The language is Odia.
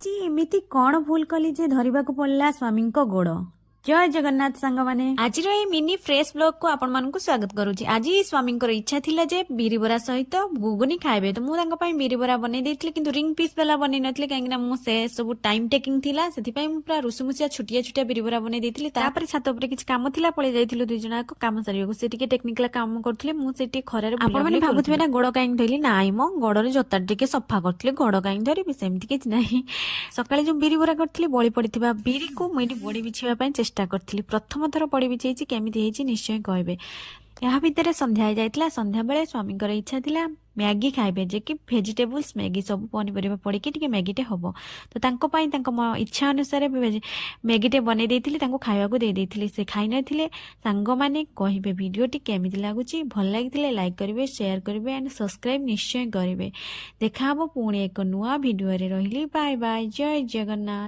ଆଜି ଏମିତି କ'ଣ ଭୁଲ କଲି ଯେ ଧରିବାକୁ ପଡ଼ିଲା ସ୍ୱାମୀଙ୍କ ଗୋଡ଼? ଜୟ ଜଗନ୍ନାଥ ସାଙ୍ଗମାନେ, ଆଜିର ଏଇ ମିନି ଫ୍ରେଶ ବ୍ଲଗକୁ ଆପଣମାନଙ୍କୁ ସ୍ୱାଗତ କରୁଛି। ଆଜି ସ୍ୱାମୀଙ୍କର ଇଚ୍ଛା ଥିଲା ଯେ ବିରି ବରା ସହିତ ଘୁଗୁନି ଖାଇବେ, ତ ମୁଁ ତାଙ୍କ ପାଇଁ ବିରି ବରା ବନେଇ ଦେଇଥିଲି, କିନ୍ତୁ ରିଙ୍ଗ ପିସ୍ ବାଲା ବନେଇ ନଥିଲି, କାହିଁକିନା ମୁଁ ସେ ସବୁ ଟାଇମ୍ ଟେକିଂ ଥିଲା। ସେଥିପାଇଁ ମୁଁ ପୁରା ରୁଷୁମୁସିଆ ଛୋଟିଆ ଛୋଟିଆ ବିରି ବରା ବନେଇ ଦେଇଥିଲି। ତାପରେ ଛାତ ଉପରେ କିଛି କାମ ଥିଲା, ପଳେଇ ଯାଇଥିଲୁ ଦୁଇ ଜଣ ଯାକ କାମ ସାରିବାକୁ। ସେ ଟିକେ ଟେକ୍ନିକାଲ କାମ କରୁଥିଲେ, ମୁଁ ସେ ଟିକେ ଖରାରେ। ଆପଣମାନେ ଭାବୁଥିବେ ନା ଗୋଡ଼ କାହିଁକି ଧୋଇଲି? ନାଇଁ ମ, ଗୋଡ଼ରେ ଜୋତା ଟିକେ ସଫା କରୁଥିଲି। ଗୋଡ଼ କାହିଁକି ଧରିବି, ସେମିତି କିଛି ନାହିଁ। ସକାଳେ ଯୋଉ ବିରି ବରା କରିଥିଲି, ବଳି ପଡ଼ିଥିବା ବିରିକୁ ମୁଁ ଏଠି ବଡ଼ି ବିଛେଇବା ପାଇଁ ଚେଷ୍ଟା କରିଥିଲି। ପ୍ରଥମ ଥର ବଡ଼ି ବିଛେଇଛି, କେମିତି ହେଇଛି ନିଶ୍ଚୟ କହିବେ। ଏହା ଭିତରେ ସନ୍ଧ୍ୟା ହେଇଯାଇଥିଲା। ସନ୍ଧ୍ୟାବେଳେ ସ୍ୱାମୀଙ୍କର ଇଚ୍ଛା ଥିଲା ମ୍ୟାଗି ଖାଇବେ, ଯେ କି ଭେଜିଟେବୁଲ୍ସ ମ୍ୟାଗି, ସବୁ ପନିପରିବା ପଡ଼ିକି ଟିକେ ମ୍ୟାଗିଟେ ହବ। ତ ତାଙ୍କ ପାଇଁ ତାଙ୍କ ଇଚ୍ଛା ଅନୁସାରେ ମ୍ୟାଗିଟେ ବନେଇ ଦେଇଥିଲି, ତାଙ୍କୁ ଖାଇବାକୁ ଦେଇ ଦେଇଥିଲି, ସେ ଖାଇନଥିଲେ। ସାଙ୍ଗମାନେ, କହିବେ ଭିଡ଼ିଓଟି କେମିତି ଲାଗୁଛି। ଭଲ ଲାଗିଥିଲେ ଲାଇକ୍ କରିବେ, ସେୟାର କରିବେ ଆଣ୍ଡ ସବସ୍କ୍ରାଇବ୍ ନିଶ୍ଚୟ କରିବେ। ଦେଖା ହବ ପୁଣି ଏକ ନୂଆ ଭିଡ଼ିଓରେ। ରହିଲି, ବାଏ ବାଏ, ଜୟ ଜଗନ୍ନାଥ।